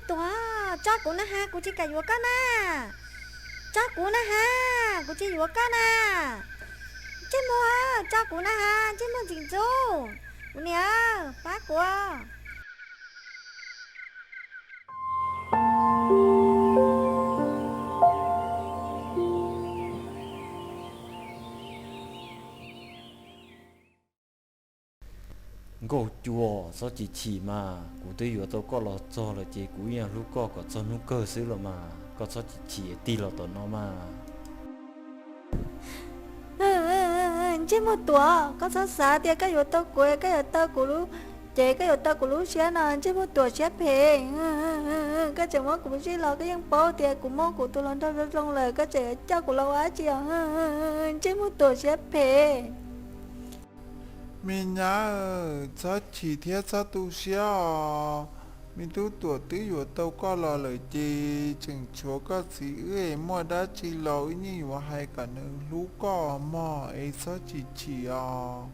Tuam, tso kuv na has, kuv tsis kam yuav koj na. Tso kuv na has, kuv tsis yuav koj na. Ntsej muag, tso kuv na has, ntsej muag ntxim ntxub. Kuv niam, pab kuv. Nkauj Cua, txhob chim chim mas, kuv twb yuav tau koj los txog lawm ces kuv yeej hlub koj kom txog hnub kawg xwb los mas, koj txhob chim chim, tig los tom no mas. Ntsej muag Tuam, koj txhob xav tias koj yuav tau kuv, koj yuav tau kuv lub cev, koj yuav tau kuv lub siab no, ntsej muag Tuam siab phem. Koj tseem muab kuv zij los, koj yeej paub tias kuv muab kuv tus hluas nraug zoo zoo lawm, koj tseem yuav coj kuv los ua dab tsi os? Ntsej muag Tuam siab phem. Me nyab, txhob chim thiab txhob tu siab os. Me tub Tuam twb yuav tau koj los lawm ces tseem tshuav koj txiv wb es muaj dab tsi los wb yeej yuav hais kom nws hlub koj mog, es txhob chim chim os.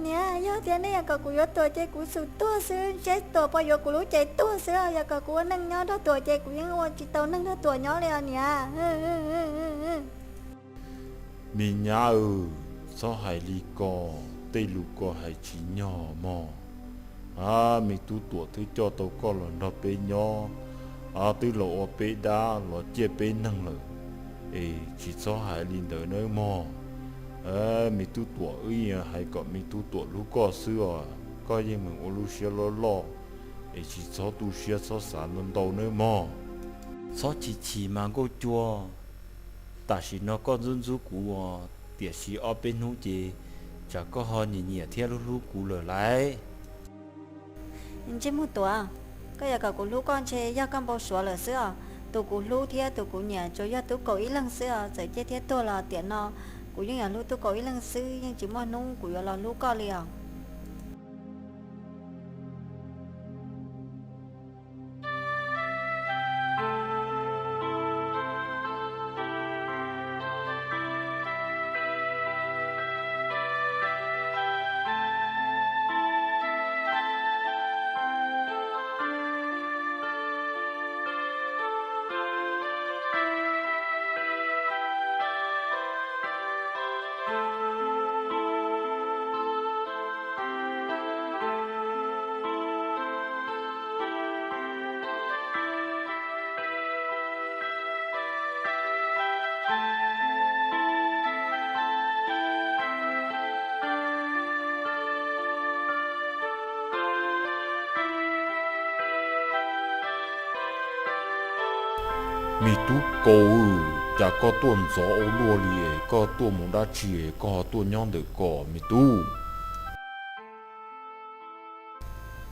Niam, yog tias nej yuav kom kuv yuav Tuam ces kuv xum tuag xwb, seb Tuam puas yuav kuv lub cev tuag xwb. Yog kom kuv ua neej nyob nrog Tuam ces kuv yeej ua tsis tau neeg nrog Tuam nyob li os niam. Me nyab, txhob hais li ko, tej lus ko hais tsis nyog mog. A, me tub Tuam twb coj tau koj los nrog peb nyob, a, twb los ua peb dab los ciaj peb neeg lawm, es tsis txhob hais li ntawd nawb mog. Me tub Tuam, wb hais kom me tub Tuam hlub koj xwb os, koj yeej meem ua lub siab loj loj, es tsis txhob tu siab txhob xav ntau ntau nawb mog. Txhob chim chim mas Nkauj Cua, tam sim no koj ntxub ntxub kuv os, tiam sis ob peb hnub ces tsam koj ho nyiam nyiam thiab hlub hlub kuv lawm lauj. Ntsej muag Tuam, koj yuav kom kuv hlub koj ntshe yog koj npau suav lawm xwb os. Tus kuv hlub thiab tus kuv nyiam tsuas yog Tub Kaus ib leeg xwb os, txawm ciaj thiab tuag los tiam no kuv yeej yuav hlub Tub Kaus ib leeg xwb, yeej tsis muaj hnub kuv yuav los hlub koj li os. Me Tub Kaus, cas koj tuaj ntxov ua luaj li es koj tuaj mus dab tsi es koj ho tuaj nyob ntawm ko me tub?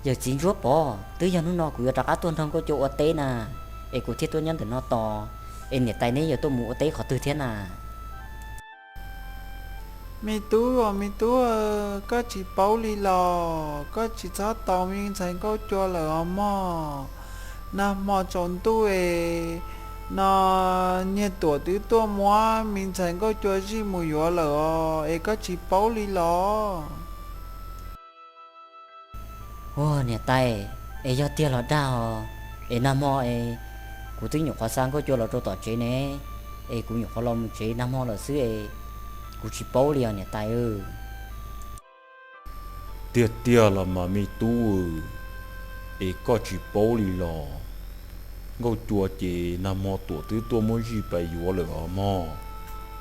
Yawm txiv Ntsuab Pov, twb yog hnub no kuv yuav rov qab tuaj nrog Nkauj Cua ua teb na, es kuv thiaj tuaj nyob ntawm no tos, es niam tais neb yuav tuaj mus ua teb qhov twg thiab na? Me tub os me tub, koj tsis paub li los? Koj tsis txhob tos me ntxhais Nkauj Cua lawm os mog. Nag hmo tsaus ntuj es no niag Tuam twb tuaj muab me ntxhais Nkauj Cua zij mus yuav lawm os, es koj tsis paub li los? Ua niam tais, es yog tiag los dag os? Es nag hmo es kuv twb nyuam qhuav xa Nkauj Cua los rau tom tsev ne, es kuv nyuam qhuav los mus tsev nag hmo lawm xwb es kuv tsis paub li os niam tais. Tiag tiag los mas me tub, es koj tsis paub li los? Nkauj Cua ces nag hmo Tuam twb tuaj muab zij pais yuav lawm os mog,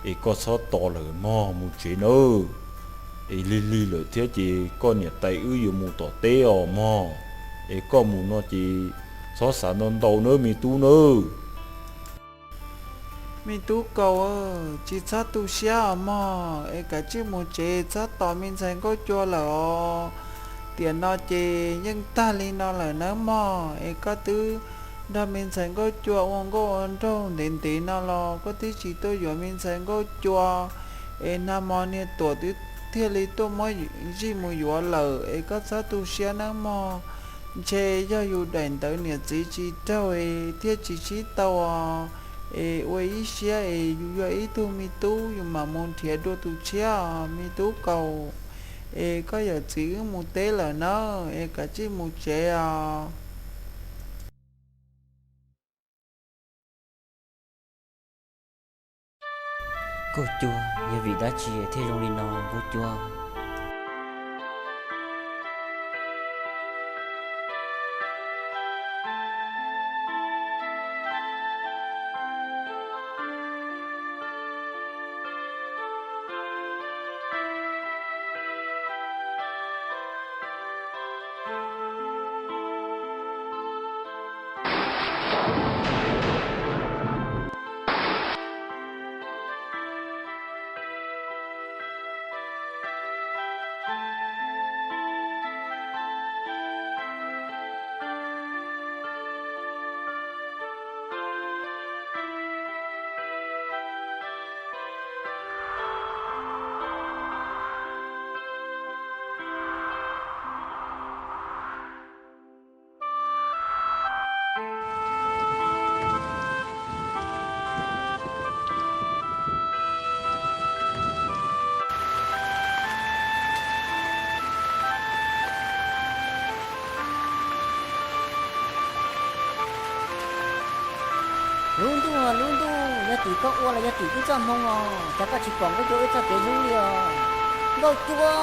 es koj txhob tos lawm mog, mus tsev nawb. Es lig lig lawm thiab ces koj niam tais wb yuav mus tom teb os mog, es koj mus no ces txhob xav ntau ntau nawb me tub nawb. Me tub Kaus, tsis txhob tu siab os mog, es kav tsij mus tsev, txhob tos me ntxhais Nkauj Cua lawm os. Tiam no ces yeej tag li no lawm nawb mog, es koj twb nrog me ntxhais Nkauj Cua ua nkauj ua nraug ntev ntev no los koj twb tsis tuaj yuav me ntxhais Nkauj Cua, es nag hmo niag Tuam twb thiaj li tuaj muab zij mus yuav lawm, es koj txhob tu siab nawb mog. Ntshe yog yus daim ntawv niam txiv tsis raug es thiaj tsis sib tau os. Es ua ib siab es yus yog ib tug me tub, yus mam mus nrhiav dua tus tshiab os me tub Kaus. Es koj yawm txiv wb mus teb lawm na, es kav tsij mus tsev os. Nkauj Cua, yog vim dab tsi thiaj zoo li no Nkauj Cua? Lub ntuj, lub ntuj, yog tim koj ua los yog tim wb txoj hmoo os, cas koj tsis pom Nkauj Cua wb txoj kev hlub li os? Nkauj Cua,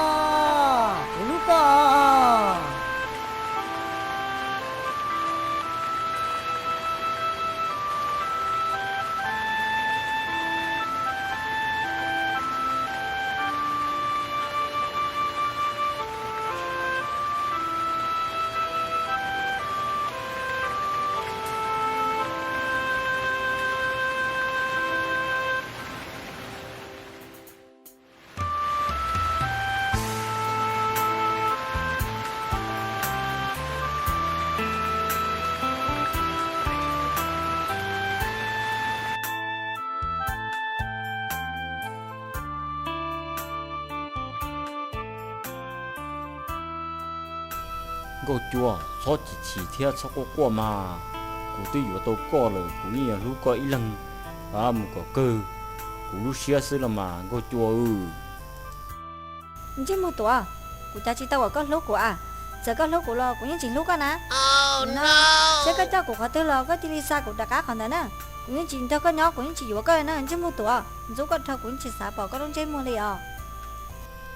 kuv hlub koj. Nkauj Cua, txhob chim chim thiab txhob quaj quaj mas. Kuv twb yuav tau koj lawm, kuv yeej yuav hlub koj ib leeg mus kom kawg kuv lub siab xwb los mas Nkauj Cua. Ntsej muag tuam, kuv cas tsis tau kom koj hlub kuv a? Txawm koj hlub kuv los kuv yeej tsis hlub koj na. Saib koj coj kuv qhov twg los koj cia li xa kuv rov qab qhov ntawd na. Kuv yeej tsis nrog koj nyob, kuv yeej tsis yuav koj na. Ntsej muag tuam, ntxub koj dhau kuv yeej tsis xav pom koj lub ntsej muag li os.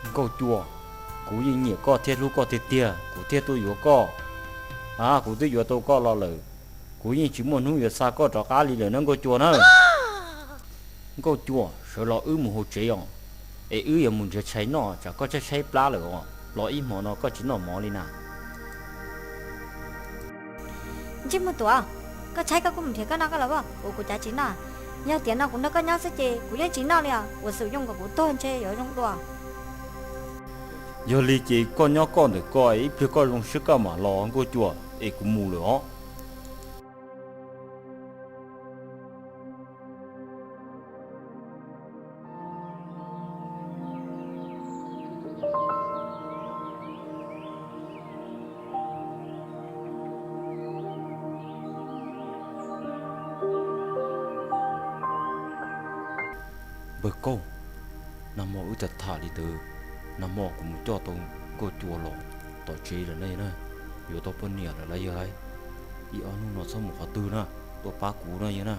Nkauj Cua, kuv yeej nyiam koj thiab hlub koj tiag tiag kuv thiaj tuaj yuav koj. A, kuv twb yuav tau koj los lawm, kuv yeej tsis muaj hnub yuav xa koj rov qab li lawm na Nkauj Cua na. Nkauj Cua, sawv los wb mus hauv tsev os, es wb yuav mus nrhiav tshais noj, tsam koj tshaib tshaib plab lawm os, los ib hmo no koj tsis noj mov li na. Ntsej muag tuam, koj tshaib koj kuj mus nrhiav koj noj koj los as, ua kuv cas tsis noj? Yog tiam no kuv nrog koj nyob xwb ces kuv yeej tsis noj li os, ua xum yooj kom kuv tuag ntshe yuav zoo dua. Yog li ces koj nyob koj ntawm ko, ib pliag koj zoo siab koj mam los Nkauj Cua, es kuv mus lawm os. Npawg Kauj, nag hmo wb tham tham li ntawd, nag hmo kuv mus coj tau Nkauj Cua los tom tsev lawm na yog na, yuav tau poj niam lawm lauj yog lauj. Ib ob hnub no txhob mus qhov twg na, tuaj pab kuv na yog na.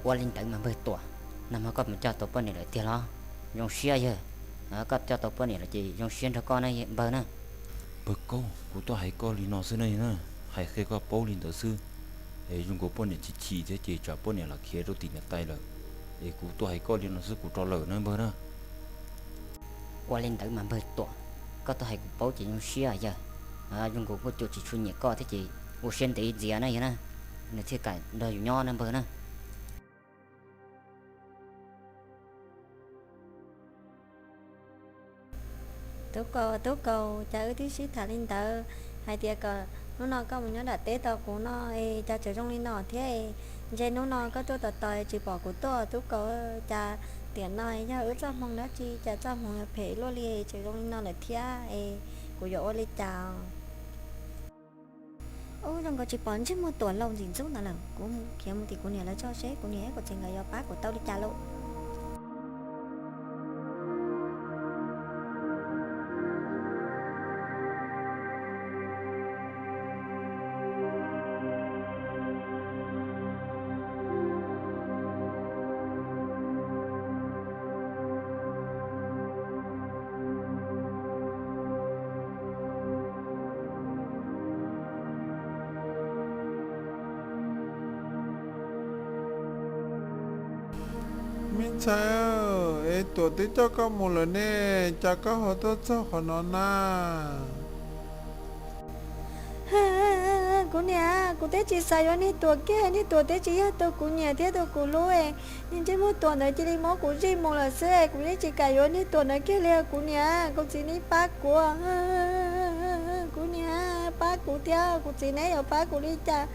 Ua li ntawd mas npawg Tuam, nag hmo koj mus coj tau poj niam lawm tiag los? Zoo siab yawg, koj coj tau poj niam lawm ces zoo siab nrog koj na npawg na. Npawg Kauj, kuv tuaj hais koj li no xwb na, hais qhia koj paub li ntawd xwb. Es zoo nkaus poj niam chim chim thiab ces tsam poj niam los khiav rau tim niam tais lawm. Es kuv tuaj hais koj li no xwb kuv rov lawm na npawg na. Ua li ntawd mas npawg Tuam, koj tuaj hais kuv paub ces zoo siab yawg. Zoo nkaus Nkauj Cua tsis tshua nyiam koj thiab ces ua siab ntev ntxias na yawg na, nws thiaj kam nrog yus nyob na npawg na. Tub Kaus, Tub Kaus, cas wb twb sib tham li ntawd hais tias kom hnub no koj mus nyob nram teb tos kuv no es cas tseem zoo li no thiab? Ntshe hnub no koj tuaj tos tos tsis pom kuv tuaj Tub Kaus, cas tiam no yog wb txoj hmoo dab tsi cas txoj hmoo yuav phem luaj li tseem zoo li no lawm thiab es kuv yuav ua li cas? Ub, zoo nkaus tsis pom ntsej muag Tuam laus ntxim ntxub ntawd lawm, kuv khiav mus tim kuv niam lawv tso seb kuv niam thiab kuv txiv nkawd yuav pab kuv tau li cas lauj. Me ntxhais, es Tuam twb coj koj mus lawm ne, cas koj ho tuaj txog qhov no na? Kuv niam, kuv twb tsis xav yuav niag Tuam kiag, niag Tuam twb tsis yog tus kuv nyiam thiab tus kuv hlub. Niag ntsej muag Tuam ntawd cia li muab kuv zij mus lawm xwb, kuv yeej tsis kam yuav niag Tuam ntawd kiag li os kuv niam. Kuv txiv neb pab kuv, kuv niam, pab kuv thiab, kuv txiv neb yuav pab kuv li cas?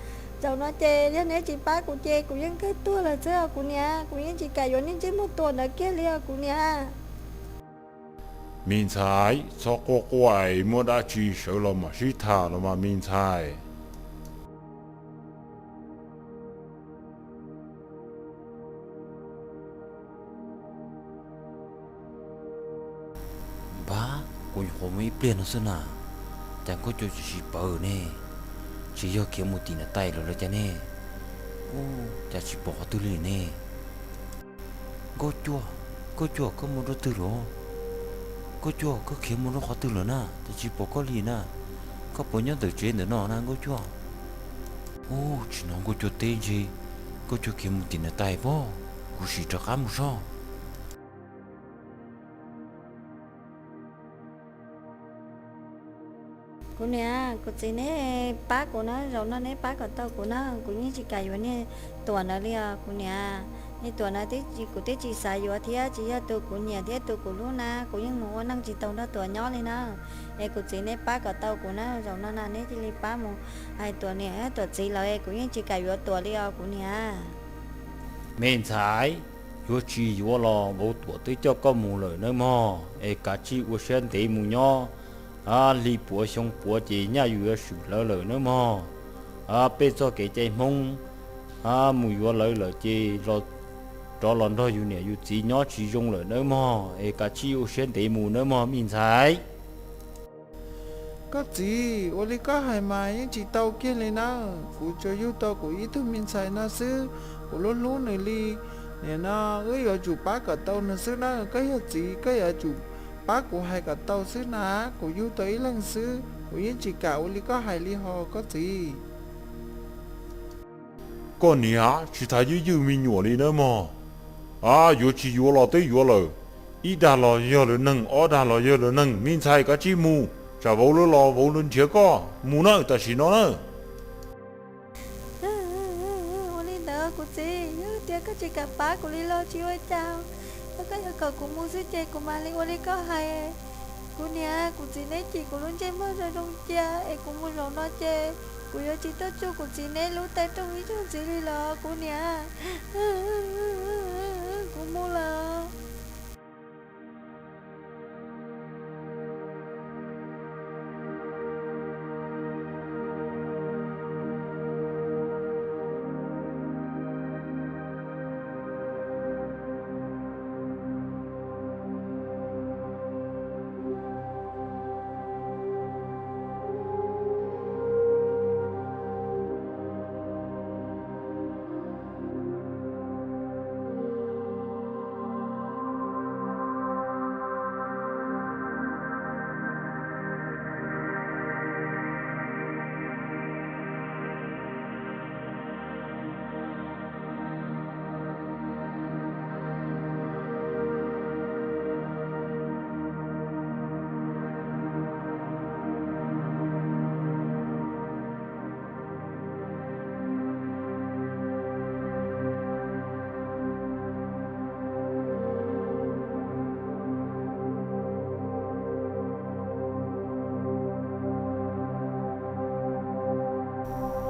Zaum no ces yog neb tsis pab kuv ces kuv yeej kawg tuag lawm xwb os kuv niam, kuv yeej tsis kam yuav niag ntsej muag Tuam ntawd kiag li os kuv niam. Me ntxhais, txhob quaj quaj es muaj dab tsi sawv los mam sib tham los mas me ntxhais. Npab, kuv nyuam qhuav mus ib pliag no xwb na, cas Nkauj Cuaj tsis paws ne? Tsis yog khiav mus tim niam tais lawm los cas ne? Ub, cas tsis pom qhov twg li ne? Nkauj Cuaj, Nkauj Cuaj, koj mus rau twg lawm? Nkauj Cuaj, koj khiav mus rau qhov twg lawm na, cas tsis pom koj li na? Koj puas nyob ntawm tsev ntawm no na Nkauj Cuaj? Ub, tsis hnov Nkauj Cuaj teb ntshe Nkauj Cuaj khiav mus tim niam tais pob, kuv sim rov qab mus soj. Kuv niam, kuv txiv neb pab kuv na, zaum no neb pab kom tau kuv na, kuv yeej tsis kam yuav niag Tuam ntawd li os kuv niam. Niag Tuam ntawd kuv twb tsis xav yuav thiab, tsis yog tus kuv nyiam thiab tus kuv hlub na, kuv yeej mus ua neej tsis tau nrog Tuam nyob li na. Es kuv txiv neb pab kom tau kuv na, zaum no na neb cia li pab mus hais Tuam niam Tuam txiv lawv, kuv yeej tsis kam yuav Tuam li os kuv niam. Me ntxhais, yuav tsis yuav los vauv Tuam twb coj koj mus lawm nawb mog, es kav tsij ua siab ntev mus nyob, hli puav xyoo puav ces nyaj yus yuav swm lawv lawm nawb mog. Peb txoj kev cai Hmoob, mus yuav lawv lawm ces rov los nrog yus niam yus txiv nyob tsis zoo lawm nawb mog, es kav tsij ua siab ntev mus nawb mog me ntxhais. Koj txiv, ua li koj hais mas yeej tsis tau kiag li na. Kuv tsuas yug tau kuv ib tug me ntxhais no xwb, kuv hlub hlub nws li. Nim no wb yuav tsum pab kom tau nws xwb na. Koj yog txiv, koj yuav tsum pab kuv hais kom tau xwb na. Kuv yug tau ib leeg xwb, kuv yeej tsis kam ua li koj hais li hos koj txiv. Koj niam, tsis tas ywj ywj me nyuam li nawb mog. A, yuav tsis yuav los twb yuav lawm. Ib dag los yog lawv neeg, ob dag los yog lawv neeg. Me ntxhais, kav tsij mus, tsam vauv lawv los vauv lawv nrhiav koj. Mus nawb, tam sim no nawb. Ua li ntawd kuv txiv, yog tias koj tsis kam pab kuv li los tsis ua cas, yog koj yuav kom kuv mus xwb ces kuv mam li ua li koj hais. Kuv niam, kuv txiv neb cim kuv lub ntsej muag zoo zoo cia es kuv mus zaum no ces kuv yuav tsis tuaj tsuj kuv txiv neb lub taw rooj ib zaug ntxiv li los kuv niam. Kuv mus lawm.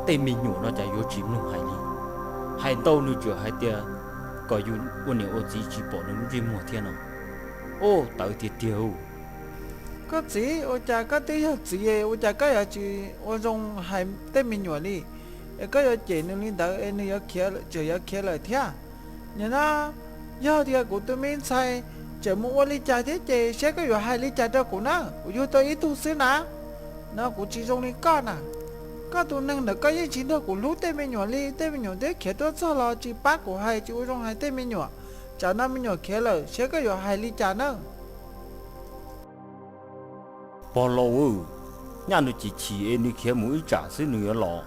Tej me nyuam no cas yuav tsis mloog hais li. Hais ntau nws tseem hais tias kom yus ua niam ua txiv tsis pom nws lub ntsej muag thiab no. Ub, tawv tiag tiag. Koj txiv, ua cas koj twb yog txiv, ua cas koj yuav tsis ua zoo hais tej me nyuam li? Es koj yuav cem nws li ntawd es nws yuav khiav, tseem yuav khiav lawm thiab. Nim no yog tias kuv tus me ntxhais tseem mus ua li cas thiab ces saib koj yuav hais li cas rau kuv na, kuv yug tau ib tug xwb na. No kuv tsis zoo li koj na. Koj tus neeg ntawd koj yeej tsis nrog kuv hlub tej me nyuam li, tej me nyuam twb khiav tuaj txog los tsis pab kuv hais, tsis ua zoo hais tej me nyuam. Tsam no me nyuam khiav lawm saib koj yuav hais li cas na. Pog laus, nyaj nws chim chim es nws khiav mus ib tsam xwb nws yuav los.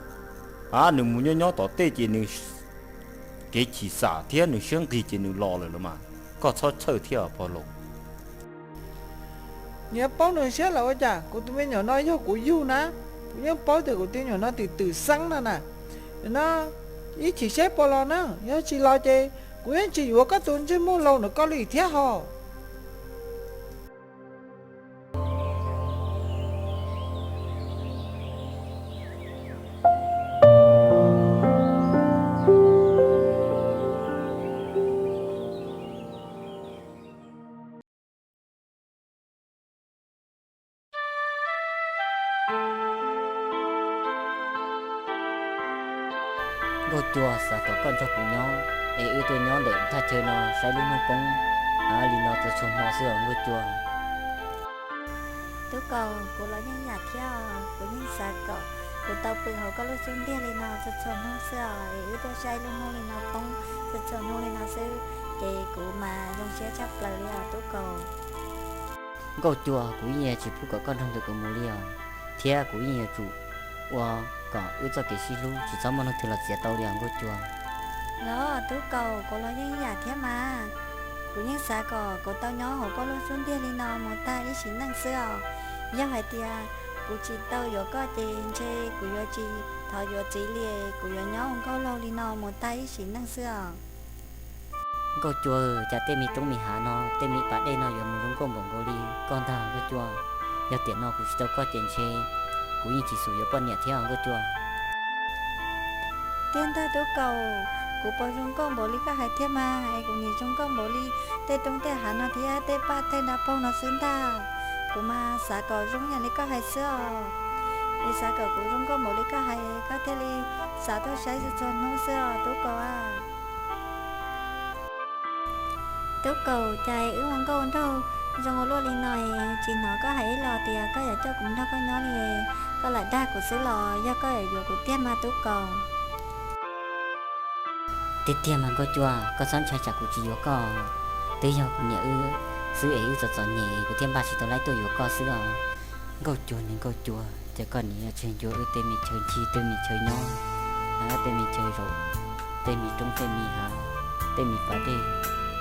A, nws mus nyob nyob tom tej ces nws kev chim xam thiab nws siab nqig ces nws los lawm los mas, koj txhob txhawj thiab pog laus. Nyias paub nws siab lawm ua cas, kuv tus me nyuam no yog kuv yug na, kuv yeej paub tias kuv tus me nyuam no twm twm xeeb no na. Nim no ib chim seb puas los na, yog tsis los ces kuv yeej tsis yuav koj tus ntsej muag laus ntawm koj li thiab hos. Nkauj Cua, xav kom koj nrog kuv nyob, es wb tuaj nyob ntawm thaj chaw no saib lub hnub poob li no txhua txhua hmo xwb os Nkauj Cua. Tub Kaus, kuv los yeej yam thiab os, kuv yeej xav kom kuv tau pw hauv koj lub xub ntiag li no txhua txhua hnub xwb os, es wb tuaj saib lub hnub li no poob txhua txhua hnub li no xwb, ces kuv mas zoo siab tshaj plaws li os Tub Kaus. Nkauj Cua, kuv yeej yuav tsis pub kom koj nrog ntawm kuv mus li os, thiab kuv yeej yuav tsum ua kom wb txoj kev sib hlub tsis txhob muaj leej twg los txiav tau li os Nkauj Cua. Los Tub Kaus, kuv los yeej yam thiab mas, kuv yeej xav kom kuv tau nyob hauv koj lub xub ntiag li no mus tag ib sim neej xwb os. Yog hais tias kuv tsis tau yuav koj ces ntshe kuv yuav tsis thov yuav txiv li, kuv yuav nyob ua nkauj laug li no mus tag ib sim neej xwb os. Nkauj Cua, cas tej me roob me hav no, tej me pas dej no yuav mus zoo nkauj npaum nkaus li koj ntag Nkauj Cua. Yog tiam no kuv tsis tau koj ces ntshe kuv yeej tsis xav yuav poj niam thiab Nkauj Cua. Tiag ntag Tub Kaus, kuv puas zoo nkauj npaum li koj hais thiab mas, es kuv nim zoo nkauj npaum li tej roob tej hav no thiab tej paj tej nra paug no xwb ntag. Kuv mas xav kom zoo yam li koj hais xwb os. Es xav kom kuv zoo nkauj npaum li koj hais koj thiaj li xav tuaj saib txhua txhua hnub xwb os Tub Kaus a. Tub Kaus, cas wb ua nkauj nraug zoo ua luaj li no es tsis hnov koj hais ib los tias koj yuav coj kuv nrog koj nyob li, koj lam dag kuv xwb los yog koj yuav yuav kuv tiag mas Tub Kaus? Tiag tiag mas Nkauj Cua, koj txhob ntshai tsam kuv tsis yuav koj, twb yog kuv niam wb xwb es wb txom txom nyem kuv thiaj npaj tsis tau laib tuaj yuav koj xwb os. Nkauj Cua niag Nkauj Cua, ces koj nim yuav tseg ncua wb tej me chaw ntsig tej me chaw nyob, tej me chaw zaum, tej me roob tej me hav, tej me pas dej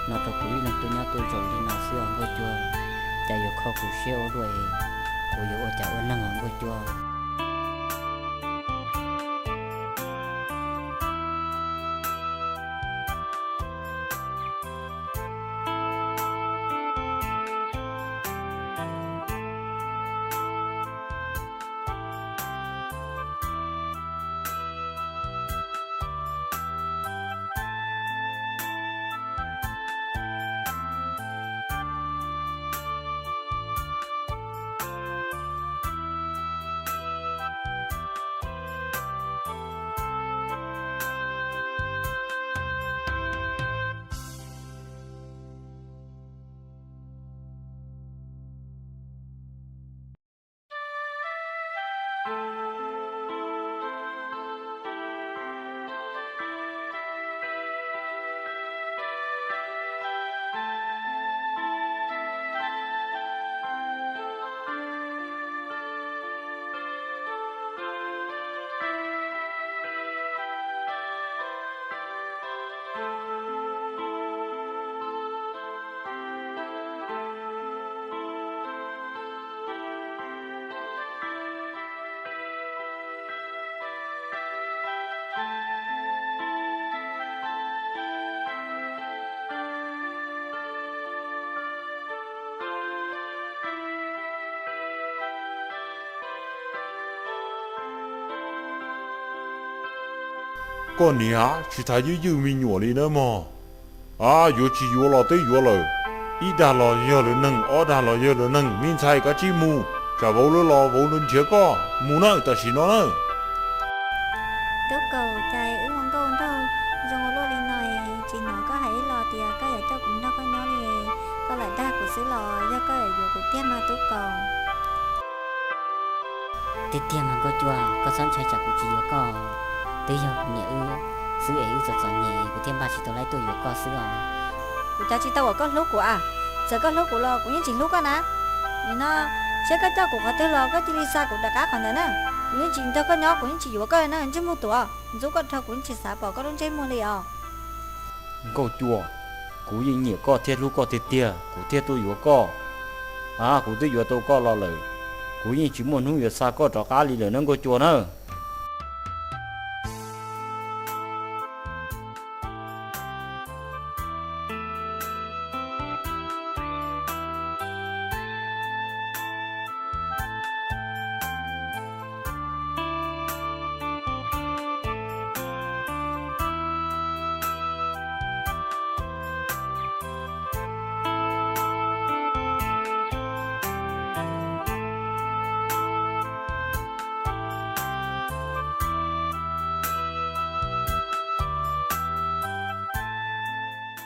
no rau kuv ib leeg tuaj nyob tuaj zaum li no xwb os Nkauj Cua. Cas yuav kho kuv siab ua luaj es kuv yuav ua cas ua neeg os Nkauj Cua. Koj niam, tsis tas ywj ywj me nyuam li nawb mog. A, yuav tsis yuav los twb yuav lawm. Ib dag los yog lawv neeg, ob dag los yog lawv neeg, me ntxhais kav tsij mus, tsam vauv lawv los vauv lawv nrhiav koj. Mus nawb, tam sim no nawb. Tub Kaus, cas wb ua nkauj nraug zoo ua luaj li no es tsis hnov koj hais ib los tias koj yuav coj kuv nrog koj nyob li, koj lam dag kuv xwb los yog koj yuav yuav kuv tiag mas Tub Kaus? Tiag tiag mas Nkauj Cua, koj txhob ntshai tsam kuv tsis yuav koj, twb yog kuv niam wb xwb es wb txom txom nyem kuv thiaj npaj tsis tau laib tuaj yuav koj xwb os. Kuv cas tsis tau uas koj hlub kuv a, txawm koj hlub kuv los kuv yeej tsis hlub koj na. Nim no, seb koj coj kuv qhov twg los koj cia li xa kuv rov qab qhov ntawd na. Kuv yeej tsis nrog koj nyob, kuv yeej tsis yuav koj na, ntsej muag tuam, ntxub koj dhau kuv yeej tsis xav pom koj lub ntsej muag li os. Nkauj Cua, kuv yeej nyiam koj thiab hlub koj tiag tiag kuv thiaj tuaj yuav koj. A, kuv twb yuav tau koj los lawm, kuv yeej tsis muaj hnub yuav xa koj rov qab li lawm nawb Nkauj Cua na.